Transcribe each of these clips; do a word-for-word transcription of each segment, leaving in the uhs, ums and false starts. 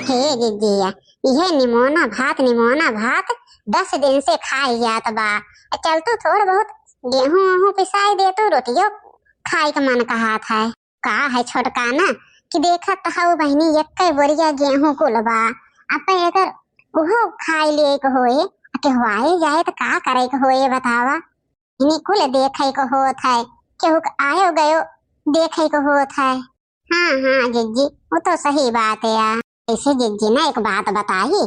हे जिज्जिया, इहे निमोना भात, निमोना भात दस दिन से खाई जात बा। चल तू थोड़ बहुत गेहूं ओहूं पिसाई दे, तू रोटियो खाए के मन कहत है। का है छोटका ना कि देखत हऊ बहिनी, एक्के बोरिया गेहूं कुल बा, अब अगर उहो खाई ले के होए, केहुआए जाए त का करे के होए बतावा। इन्हीं कुल देखे के होत है, केहू के आयो गयो देखे के होत है। हाँ, हाँ, जिज्जी, वो तो सही बात है यार। ऐसे जिज्जी ना एक बात बताई,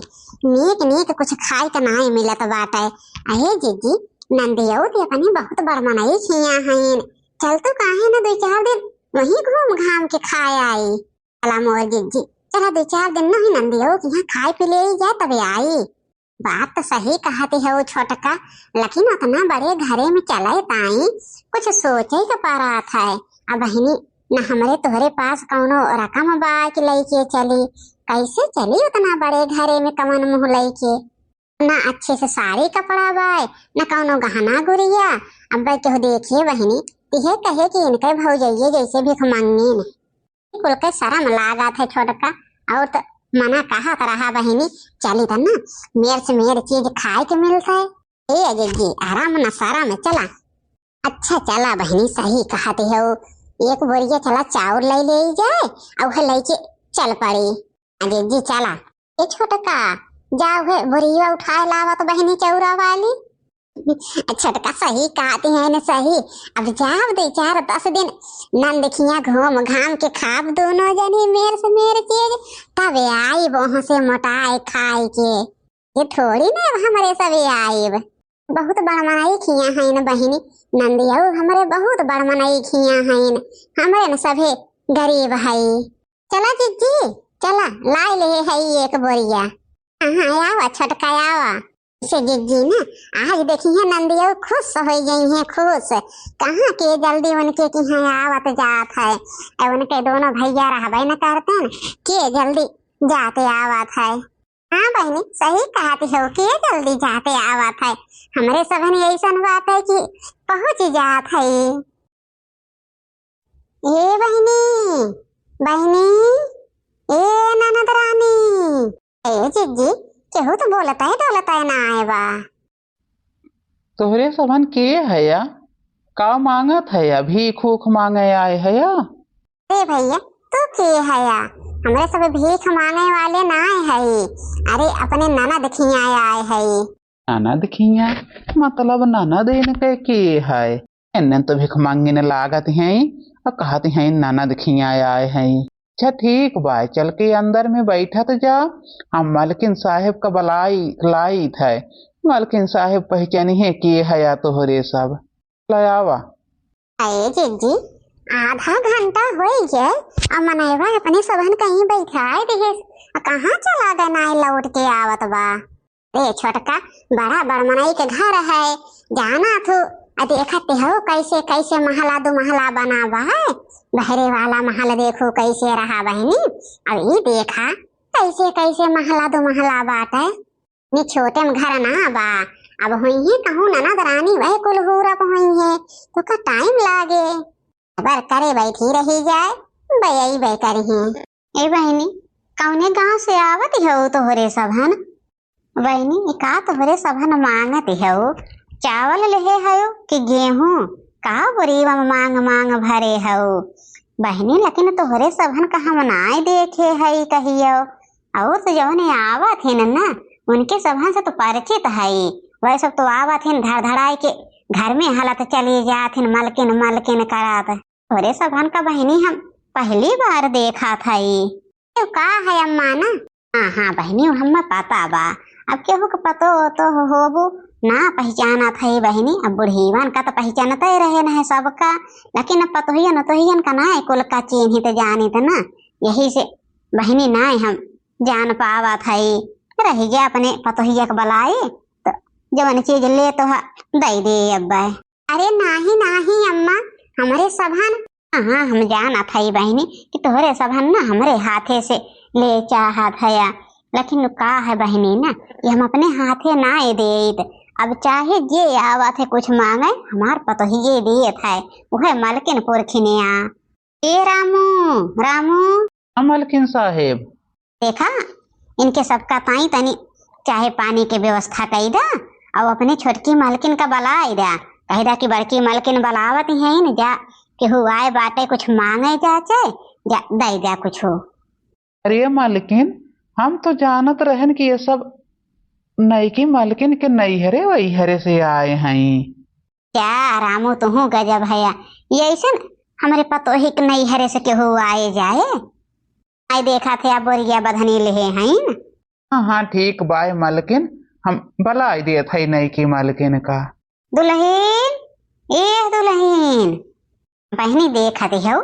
नीक नीक कुछ खाए के नाई मिलत बाटे। अहे जिज्जी, नंदियौ भी अपनी बहुत बड़ मनई खिया हईन। चल तू काहे न दो चार दिन वहीं घूम घाम के खाए आई। चला मोर जिज्जी, चला दो चार दिन नहीं नंदियौ के यहाँ खाए पी ले जाए तबे आई। बात तो सही कहत हऊ छोटका, लेकिन उतना बड़े घरे में चले ताई कुछ सोचे के पड़त है। अब बहिनी, न हमरे तोहरे पास कौनो रकम बा कि लइके चली, कैसे चली उतना बड़े घरे में कमन मुँह लइके? न अच्छे से साड़ी कपड़ा बाय, न कौनो गहना गुरिया। अब केहू देखे बहिनी, तिहे कहे कि इनके भौजइये जैसे भिखमंगिन। कुल के शरम लागत है छोटका, और तो मना कहत रहा बहिनी, चली त ना मेर से मेर चीज खाए के मिलत है। ए जिज्जी, आराम न शरम, चला। अच्छा चला बहिनी, सही कहत हऊ, एक बोरिया चला चाउर ले ले जाए, और वह लेके चल पड़ी। जिज्जी चला। ए छोटका, जाओ है बोरिया उठाए लावत बहिनी चौरा वाली। छोटका सही कहती है न सही। अब जाब दो चार दस दिन नंद खिया घूम घाम के खाब दोनों जनी मेर से मेर चीज, तबे आइब वहाँ से मोटाए खाए के। ये थोड़ी ना अब हमरे सबे आइब। बहुत बड़ मनई खिया है न बहिनी, नंदियौ हमरे बहुत बड़ मनई खिया है न, हमरे न सभे गरीब है। चला जिज्जी, चला, लाई ले है एक बोरिया। हाँ, हाँ, आवा छोटका, आवा। से जिज्जी ना, आज देखी है नंदियौ खुश हो गई है, खुश। कहाँ के जल्दी उनके की है आवत जात है। ए, उनके दोनों भैया रहबे न करते न, के जल्दी जाते आवत है। हाँ बहिनी, सही कहत हऊ, के जल्दी जाते आवत है। हमरे सभन ऐसन बात है कि पहुँच जात है। ए बहिनी, बहिनी, ए ननद रानी, ए जिज्जी, केहू तो बोलत है, डोलत है ना आए बा। तोहरे सबन के हया? का मांगत हया? भीख ऊख मांगे आए हया? अरे भैया, तू के हया? हमरे सब भीख मांगे वाले ना आए हई। अरे, अपने ननद खियाए आए हई। ननद खिया? मतलब ननद इनके के है? एन्ने तो भिखमंगिन लागत हैं, और कहत हैं ननद खियाए आए हैं। अच्छा ठीक बा, चल के अंदर में बैठत जा, हम मलकिन साहेब का बलाई, लाइत है। मलकिन साहेब पहचानी है के हया तोहरे सब। ले आवा। अरे जिज्जी, आधा घंटा होई गए, अब मनैवा अपने सबन कहीं बैठाए दिहिस, आ कहाँ चला गए, नाई लौट के आवत बा। ए छोटका, बड़ा बड़ मनई के घर है, जाना थू, आ देखा तेहू कैसे कैसे महला दो महला बना बा है, बहरे वाला महल देखू कैसे रहा बहिनी, अब ई देखा कैसे कैसे महला दो महला बाटे। नी छोटे में घर ना बा, अब हुई है कहूँ ननद रानी वह कुल हूरप हुई है, तो का टाइम लागे, अगर करे बैठी रही जाए, बयई बे करी है। ए बहिनी, कौने गांव से आवत हो तोहरे सबहन? बहिनी, ई का तोहरे सबहन मांगत हऊ? चावल लेहे हऊ कि गेहूं? का बोरीवा में मांग मांग भरे हऊ? बहिनी, लेकिन तोहरे सबहन का हम नाय देखे हई कहियो। और तो जौने आवत हिन ना, उनके सबहन से तो परिचित हई। वह सब तो आवत हिन धड़धड़ाई के घर में हालत चली जात हिन, मलकिन मलकिन करत। तोहरे सबहन का बहिनी हम पहली बार देखत हई। तो का है अम्मा ना? हाँ, हाँ बहिनी, वो हमें पता बा। अब केहू के पतो तो होबू ना पहचानत है बहिनी, अब बुढ़ीवन का तो पहचानते रहे न है सबका, लेकिन अब पतोहियन उतोहियन का ना कुल का चिन्हित जानित ना, यही से बहिनी ना हम जान पावत है। रह गया अपने पतोहिया के बलाई, तो जवन चीज ले तो है, दे दे अब। अरे नाही, नाही अम्मा, हमरे सबहन। हाँ, हम जानत हई बहिनी कि तोहरे सबहन ना हमरे हाथे से ले चाहत हया, लेकिन का है बहिनी ना कि हम अपने हाथे ना देत। अब चाहे जे आवत है कुछ मांगे, हमार पतोहिए देत है, उहे मलकिन पुरखिनिया। ए रामू, रामू। हाँ मलकिन साहेब। देखा, इनके सबका ताई तनी चाहे पानी के व्यवस्था कई दा, अउ अपनी छोटकी मलकिन का बलाई दा, कही दा कि बड़की मलकिन बलावत ही हैं, जा केहू आए बाटे कुछ मांगे जाचे, जा दई दा कुछ। अरे मलकिन, हम तो जानत रहन कि ये सब नईकी मलकिन के नैहरे वैहरे से आए हैं। क्या रामू, तुहू गजब है, ये ऐसे न हमरे पतोही के नैहरे से केहू आए जाए। आई देखा थे, अब बोरिया बधनी लेहे हैं। हाँ, हाँ, ठीक बाय मलकिन, हम बलाई देत है नईकी मलकिन का। दुलहिन, ए दुलहिन, बहिनी देखत हउ,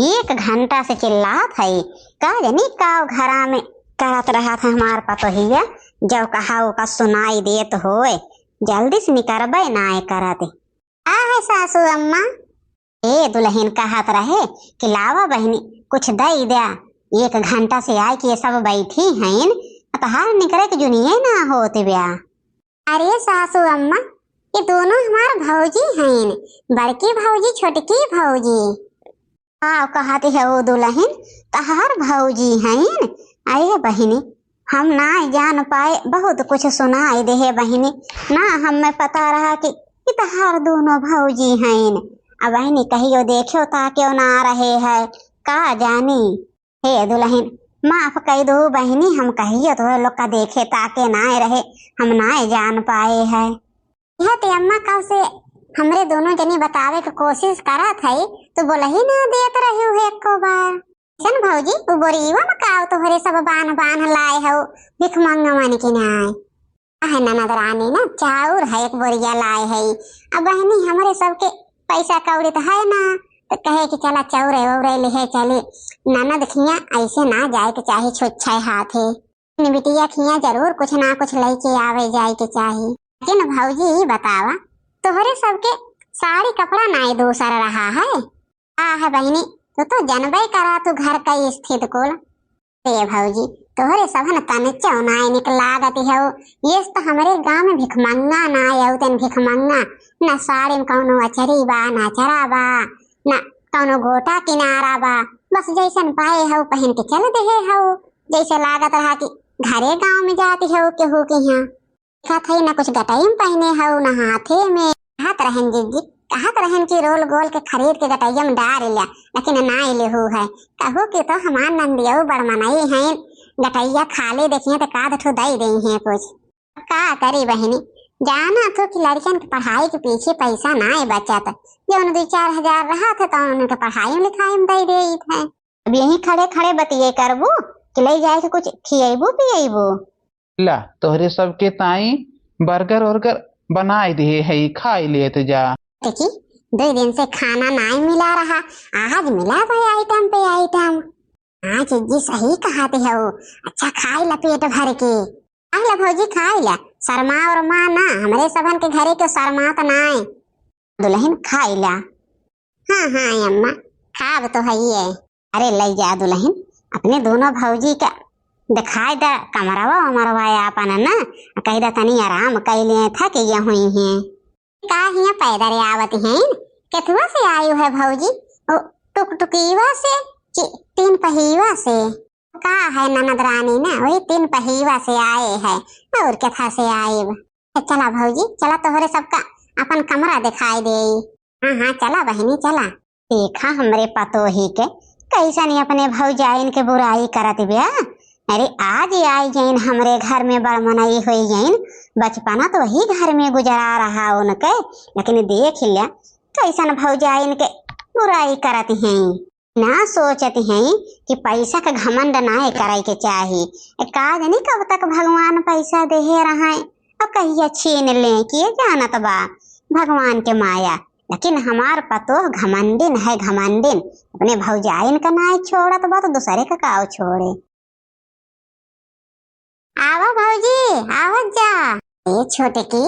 एक घंटा से चिल्लात है, का जनी का घरा में करत रहत है हमार पतोहिया, जब कहा ओका सुनाई देत होए, जल्दी से निकरबे नाय करत। का है सासू अम्मा? ए दुलहिन कहत रहे कि लावा बहिनी कुछ दई द्या, एक घंटा से आए के ये सब बैठी हैं, तहार निकरे के जुनिये ना होत ब्या। अरे सासू अम्मा, ये दोनों हमार भौजी हईन, बड़की भौजी, छोटकी भौजी। का कहत हउ दुलहिन, तहार भौजी हईन? अरे बहिनी, हम नाय जान पाए, बहुत कुछ सुनाई देहे बहिनी, ना हमें पता रहा कि, कि तहार दोनों भौजी हईन। अब बहिनी कहियो देख्यो ताक्यो ना रहे है, का जानी। हे दुलहिन, माफ कई दो बहिनी, हम कहियो तोहरे लोग का देखे ताके नाय रहे, हम नाय जान पाए है। यह ते अम्मा कब से हमरे दोनों जनी बतावे के कोशिश करत है, तो बोलही ना देत रही है एको बार। ऐसन भौजी, उ बोरियवा में काव तोहरे सब बान्ह बान्ह लाए हउ, भिखमंगवन के नाय। आहे ननद रानी ना, चाउर है एक बोरिया लाए है। अब बहिनी, हमरे सबके पैसा कौड़ी तो है ना, तो कहे कि चला चौरे वौरे लिहे चली। ननद खिया ऐसे ना जाए के चाही छुच्छे हाथे। इन बिटिया खिया जरूर कुछ ना कुछ लेके आवे जाए के चाही। लेकिन भौजी, ई बतावा, तोहरे सबके साड़ी कपड़ा नाई दूसर रहा है? का है बहिनी, तू तो जनबे करा तू घर का स्थिति कुल। ए भौजी, तोहरे सबहन तनिचो नाय निक लागत हउ। ये तो हमरे गाँव में भिखमंगा नाय अउतन भिखमंगा। न साड़ी में कौनो अचरी बा, न अचरा बा, न कौनो गोटा किनारा बा। बस जैसन पाए हउ पहिन के चल देहे हउ। जैसे लागत रहा कि घरे गाँव में जात हउ केहू के यहाँ। देखत हई, न कुछ गटई में पहिने हउ, न हाथे में। कहत रहन जिज्जी, कहत रहन कि रोल गोल के खरीद के गटइया में डार ल्या, लेकिन नाय लेहू है। कहू कि तो हमार नंदियऊ बड़ मनई हैं, गटइया खाली देखिए तो काद ठो दई देई हैं कुछ। अब का करी बहिनी, जाना तो कि लड़कन के पढ़ाई के पीछे पैसा नाय बचत, जौन दुई चार हजार रहत है तो उनके पढ़ाई में लिखाई में दई देइत है। अब यहीं खड़े खड़े बतिये करबू कि लई जाए के कुछ खियैबू पियैबू? ला, तोहरे सबके ताई बर्गर वर्गर बनाए दिहे हई, खाई लेत जा। देखी, दुई दिन से खाना नाई मिला रहा, आज मिला भाई आइटम पे आइटम। हाँ जिज्जी, सही कहत हउ, अच्छा खाई ला पेट भर के। खाई ला भौजी, खाई ला, शर्मा उरमा ना, हमरे सबन के घरे के शर्मा त नाई। दुलहिन खाई ला। हाँ, हाँ, अम्मा, खाब तो हइये। अरे, लई जा दुलहिन, अपने दोनों भौजी का दिखाई दा कमरवा उमरवा आपन ना, आ कही दा तनी आराम कई लिए, थक गया हुई हैं। का हियाँ पैदल आवत हैं? केथुआ से आयु है भौजी? ओ, टुकटुकीवा से कि तीन पहिवा से? का है ननद रानी ना, वही तीन पहिवा से आए है, और केथा से आए? ए, चला भौजी, चला तोहरे सबका अपन कमरा दिखाई देई। हाँ, हाँ, चला बहिनी, चला। देखा हमरे पतोही के, कैसन ही अपने भौजाइन के बुराई करत बिया। अरे, आज ही आई गईन हमरे घर में, बड़ मनई होई गईन, बचपना तो वही घर में गुजरा रहा उनके, लेकिन देख लिया कैसन भौजाइन के बुराई करत हैं। ना सोचत हैं कि पैसा का घमंड नाय करे के चाही। ए, का जानी कब तक भगवान पैसा देहे रहे, अब कहिया छीन लें, के जानत बा भगवान के माया। लेकिन हमार पतोह घमंडिन है, घमंडिन, अपने भौजाइन का नाय छोड़त बा तो दूसरे का काव छोड़े। आवा भौजी, आवत जा। ए छोटकी,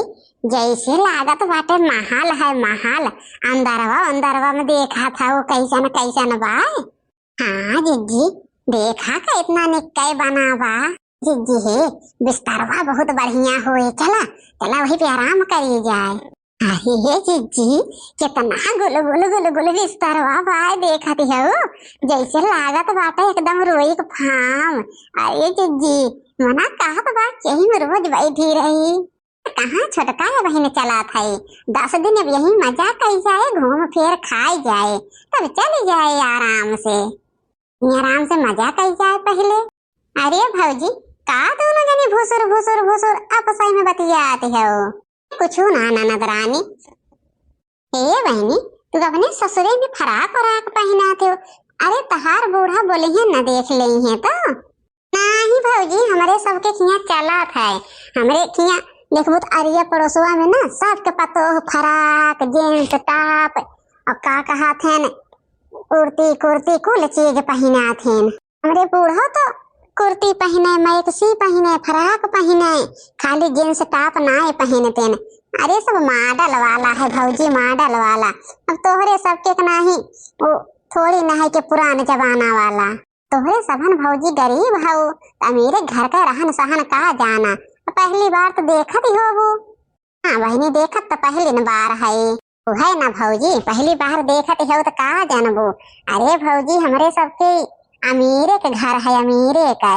जैसे लागत बाटे महल है महल, अंदरवा अंदरवा में देखा था वो कैसन कैसन बा। हाँ जिज्जी, देखा का इतना निक्के बना बा। जिज्जी हे, बिस्तरवा बहुत बढ़िया होए, चला, चला वही पे आराम करी जाए। अरे हे जिज्जी, कितना गुलगुल गुलगुल बिस्तरवा बाय देखत हऊ, जैसे लागत बाटे एकदम रोई के फार्म। अरे जिज्जी, मना कहत बा, यही में रोज बैठी रही। कहाँ छोटका है बहिन चलात है, दस दिन अब यही मजा कई जाए, घूम फिर खाए जाए, तब चली जाए आराम से। ये आराम से मजा कई जाए पहिले। अरे भौजी, का दोनों जनी भुसुर भुसुर भुसुर आपस में बतियात हो? कुछु ना ननद रानी। ए बहिनी, तू अपने ससुरे में फराक वराक पहिनात हो। अरे तहार बूढ़ा बोलिहैं न देख लेइहैं तो। नाही भौजी, हमरे सबके खियाँ चलत है। हमरे खियाँ देखबू त अरिया पड़ोसवा में ना सबके पतोह फराक, jeans top और का कहत हैं न, कुर्ती कुर्ती कुल चीज पहिनात हैं। हमरे बूढ़ो तो कुर्ती पहिने, maxi पहिने, फराक पहिने, खाली jeans top नाय पहिनतेन। अरे सब model वाला है भौजी, model वाला। अब तोहरे सबके के नाही, वो थोड़ी ना है कि पुरान जमाना वाला। तोहरे सबहन भौजी गरीब हऊ, त अमीरे घर का रहन सहन का जाना। पहली बार तो देखत ही होबू। हाँ बहिनी, देखत त पहिलिन बार है। उहे ना भौजी, पहली बार देखत हो त का जानबू। अरे भौजी, हमरे सबके अमीरे के घर है, अमीरे के।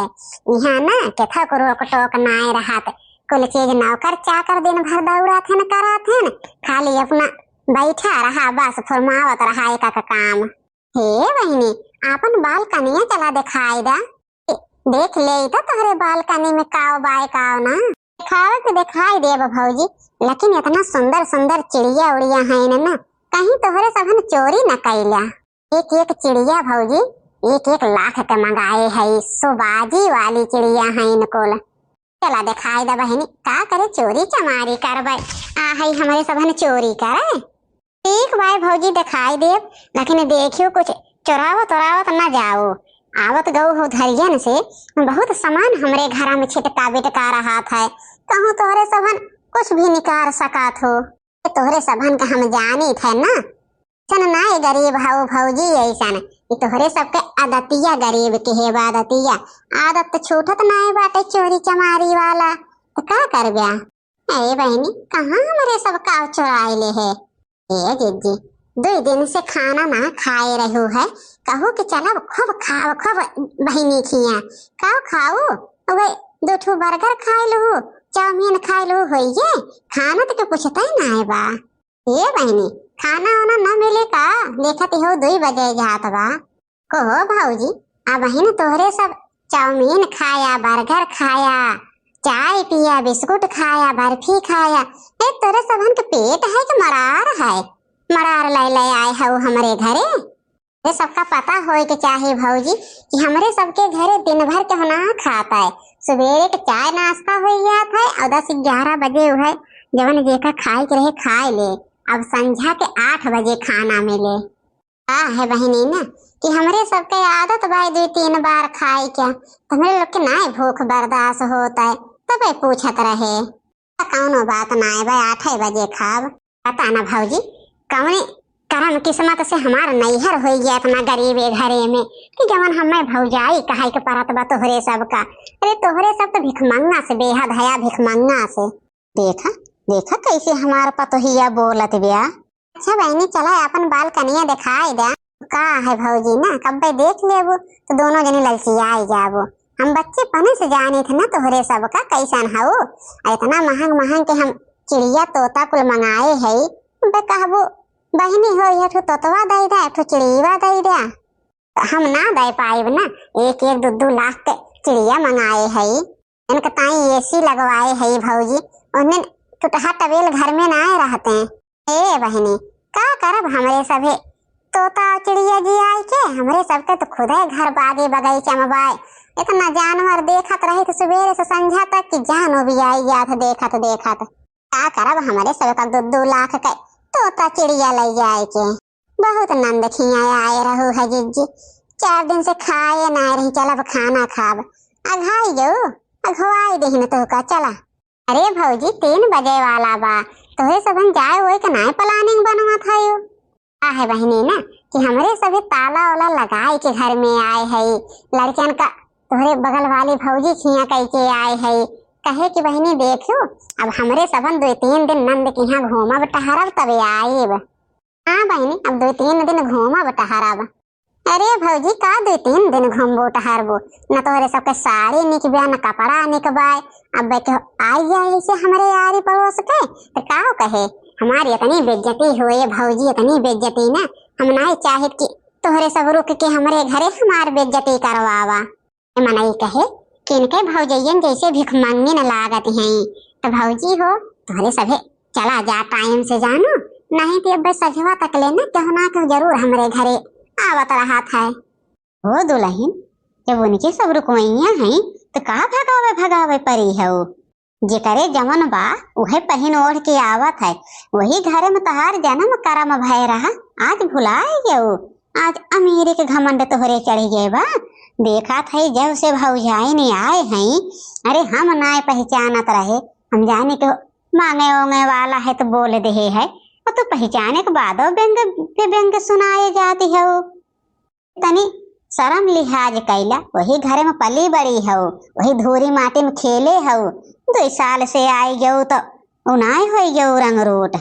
यहाँ ना केथा को रोक टोक नाय रहत। कुल चीज नौकर चाकर दिन भर दौड़त हैं, करत हैं, खाली अपना बैठा रहा, बस फुरमावत रहा एक एक काम। हे बहिनी, आपन बालकनिया चला देखाई दा। देख ले तो तोहरे बालकनी में काव बाय काव ना। देखावे के देखाई देब भौजी, लेकिन इतना सुंदर सुंदर चिड़िया उड़िया हैं ना, कहीं तोहरे सबहन चोरी न कैला। एक एक चिड़िया भौजी, एक एक लाख के मंगाए है, सुबाजी वाली चिड़िया हैं इनकुल। चला देखाई दा बहिनी, का करे चोरी चमारी करबे, आ है हमरे सबहन चोरी करे। ठीक बाय भौजी, देखाई देब, लेकिन देखियो कुछ चोरावत ओरावत न जाओ। आवत गऊ हो धरियन से बहुत सामान हमरे घरा में छिटका बिटका रहत है, कहूँ तोहरे सबहन कुछ भी निकार सकत हो। तोहरे सबहन का हम जानित है ना, ऐसन नाय गरीब हऊ भौजी, ऐसन ई तोहरे सबके आदतिया गरीब के है बा आदतिया। आदत तो छूटत नाय बाटे चोरी चमारी वाला, तो का करब्या? ए बहिनी, कहाँ हमरे सब काव चोराइले है? ए जिज्जी, दुई दिन से खाना ना खाए रहू है, कहू कि चलब खूब खाओ, खूब बहिनी खिया। काव खाऊ? वही दो ठो burger खाए लहू, चाउमीन खाए लहू, होइए। खाना तो के पूछते ही ना है बा। ए बहिनी, खाना वाना ना मिले का? देखत हो दुई बजे जात बा। कहो भौजी, अबहिन तोहरे सब चाउमीन खाया, burger खाया, चाय पिया, बिस्कुट खाया, बर्फी खाया, ए तोहरे सबहन के पेट है कि मरार है? मरार लै लै आए हऊ हमरे घरे। ये सबका पता होए के चाही भौजी कि हमरे सबके घरे दिन भर के होना खाता है, सुबेरे के चाय नाश्ता हो जात है और दस ग्यारह बजे उहे जवन जेका खाए के रहे खाए ले, अब संझा के आठ बजे खाना मिले। का है बहिनी ना कि हमरे सबके आदत बा दुई तीन बार खाए के, त हमरे लोग के नाय भूख बर्दाश्त होत है, तबे पूछत रहे। त कौनो बात नाय बा, आठे बजे खाब। पता ना भौजी, कौने करम किस्मत से हमार नैहर होई गया इतना गरीबे घरे में कि जवन हमें भौजाई कहाई के परत बा तोहरे सबका। अरे तोहरे सब तो भिखमंगा से बेहद हया, भिखमंगा से। देखा, देखा कैसे हमार पतोहिया बोलत बिया। अच्छा बहिनी, चला आपन बालकनिया देखाई दे। का है भौजी ना, कब्बे देख लेबू तो दोनों जनी ललचियाई जाबू। हम बच्चे पने से जानी थे ना तोहरे सबका कैसन हऊ। आ इतना महंग महंग के हम चिड़िया तोता कुल मंगाए है, बे कहबू बहिनी हो, एक ठो तोतवा दे दे, एक ठो चिड़िया दे दे। हम ना दे पाइब ना, एक एक दो दो लाख के चिड़िया मंगाए हई, इनके ताई एसी लगवाए हई भौजी, उन्हें टुटहा टबेल घर में ना रहते। ए बहिनी, का करब हमरे सभे तोता चिड़िया जियाई के, हमरे सबके तो खुदे घर बागी बगीचा में बाय। इतना जानवर देखत रही तो सुबेरे से संझा तक की जान उबियाई जात देखत देखत। का करब हमरे सब का दो दो लाख के तोता चिड़िया ले जाए के। बहुत नंद खियाए आए रहू है जिज्जी, चार दिन से खाए ना रही, चलब खाना खाब। अघाई जाऊ, अघवाई देहिन तोहका, चला। अरे भौजी, तीन बजे वाला बा, तोहे सबन जाए ओए के नाय planning बनवा थायो। का है बहिनी ना कि हमरे सभी ताला वाला लगाए के घर में आए है, लड़कियन का तोहरे बगल वाली भौजी खिया कह के आए है, कहे कि बहिनी देखियो, अब हमरे सबन दो तीन दिन नंद के यहाँ घूमब टहरब तबे आएब। हाँ बहिनी, अब दो तीन दिन घूमब टहरब। अरे भौजी, का दुइ तीन दिन घूमबू टहरबू? न तोहरे सबके साड़ी निकबे, न कपड़ा निकबाय। अब के आई जाए ऐसे हमरे आरी पड़ोस के, त का कहे? हमारी इतनी बेइज्जती होए भौजी, इतनी बेइज्जती ना, हम नाहीं चाहित कि तोहरे सब रुक के हमरे घरे हमार बेइज्जती करवावा। मनई कहे कि इनके भौजइयन जैसे भिखमंगिन लागत हैं। त भौजी हो, तोहरे सभे चला जा टाइम से जानो, नहीं त अब सझवा तक ले ना केहू ना केहू जरूर हमरे घरे आवत रहत है। हो दुलहिन, जब उनके सब रुकवइया हैं, त का भगावे भगावे परी हउ? जेकरे जवन बा, उहे पहिन ओढ़ के आवत है। वही घरे में तोहार जन्म करम भय रहा, आज भुलाए गयो। आज अमीरी के घमंड तोहरे चढ़ गए बा। देखत है जब से भौजाइन आए हैं, अरे हम नाय पहचानत रहे, हम जाने के मांगे ओंगे वाला है त बोल देहे है, और तू पहचाने के बादो व्यंग पे व्यंग सुनाए जाती हो। तनी शरम लिहाज कैला, वही घरे में पली बड़ी हउ, वही धूरी माटी में खेले हउ। दुइ साल से आई गउ त उनाय होइ गउ रंग रूट।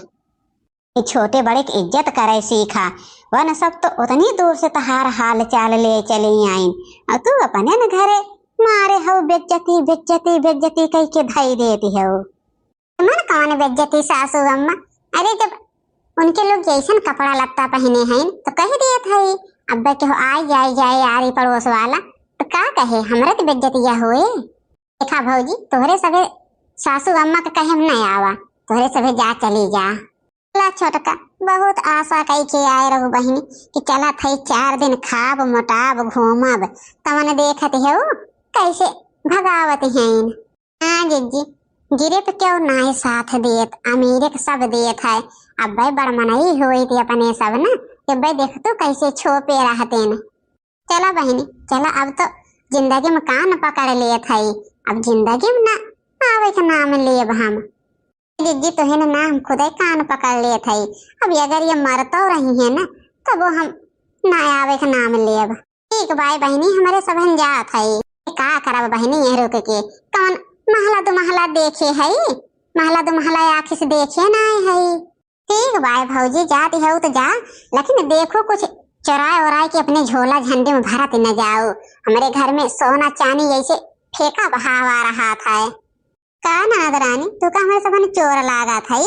ई छोटे बड़े के इज्जत करे सीखा, वन सब तो उतनी दूर से तहार हाल चाल ले चली आइन, और तू अपने न घरे मारे हउ बेज्जती, बेज्जती, बेज्जती कह के धई देती हउ। मन कौन बेज्जती सासू अम्मा? अरे जब उनके लोग जैसन कपड़ा लत्ता पहिने हैं तो कह दियत है, अब के हो आई जाए जाए आरी पड़ोस वाला तो का कहे, हमरे तो बेज्जतिया होए। देखा भौजी, तोहरे सभे सासू अम्मा के कहे में नहीं आवा, तोहरे सभे जा चली जा। ला छोटका, बहुत आशा कई के आए रहू बहिनी कि चलत है चार दिन खाब मोटाब घूमब, तवन देखत है कैसे भगावत हैं। हाँ जिज्जी, गिरे पे क्यों नाय साथ देत, अमीरे के सब देत है। अब्बे बड़ मनई होई थी अपने सब न, अब्बे देख तू कैसे छोपे रहते न। चला बहिनी, चला, अब तो जिंदगी में कान पकड़ लेत है, अब जिंदगी में ना आवे के नाम लेब हम। जिज्जी तोहे न ना हम खुदे कान पकड़ लेत है, अब अगर ये मरतो रही है ना तबो हम ना आवे के नाम लेब। ठीक बाय बहिनी, हमरे सबहन जात है। का करब बहिनी, यह रुक के कौन महला दो महला देखे है, महला दो महला आँखी से देखे ना है। ठीक बाय भौजी, जात हऊ तो जा, लेकिन देखो कुछ चोराए ओराए के अपने झोला झंडी में भरत न जाओ। हमरे घर में सोना चानी ऐसे फेंका बहावा रहा था। का ननद रानी, तू का हमरे सबहन चोर लागत है?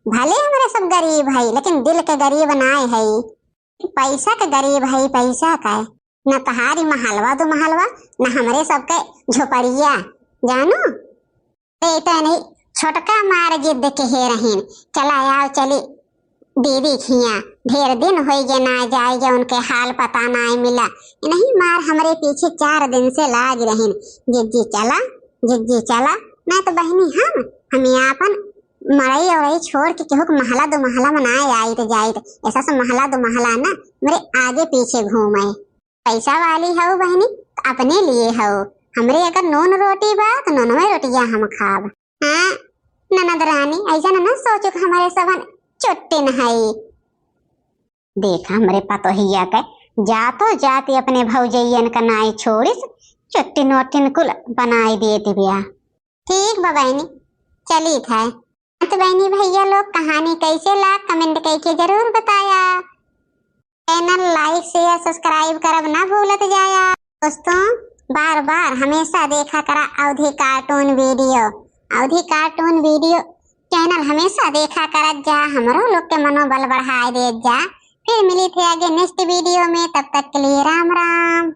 भले हमरे सब गरीब है, लेकिन दिल के गरीब नाय है। पैसा के गरीब है, पैसा का। न तहारी महलवा दो महलवा, न हमरे सबके झोपड़िया, जानू। ते तो नहीं, छोटका मार जिद के हे रहीन, चला आओ चली दीदी खिया, ढेर दिन होई गे ना जाए गे, उनके हाल पता ना मिला। नहीं मार हमरे पीछे चार दिन से लाग रहीन, जिज्जी चला, जिज्जी चला, ना तो बहिनी हम, हम आपन मड़ई औरई छोड़ के केहू के महला दो महला में ना आइत जाइत, ऐसा से महला दो महला ना मेरे आगे पीछे घूमे। पैसा वाली हऊ बहिनी, त अपने लिए हऊ, हमरे अगर नून रोटी बा त नूनवे रोटिया हम खाब। हाँ ननद रानी, ऐसा न, न सोचो कि हमरे सबन चुट्टिन हई। देख हमरे पतोहिया के, जातो जाति अपने भौजैयन का नाई छोड़िस, चुट्टिन वोट्टिन कुल बनाई देत बिया। ठीक बा बहिनी, चलित है। त बहिनी भैया लोग कहानी कैसे लाग, comment कइके जरूर बताया। Channel like share subscribe करब ना भूलत जाया। दोस्तों, बार बार हमेशा देखा करा अवधी cartoon video, अवधी cartoon video channel हमेशा देखा करत जा, हमरो लोग के मनोबल बढ़ाए देत जा। फिर मिली थे आगे next video में, तब तक के लिए राम राम।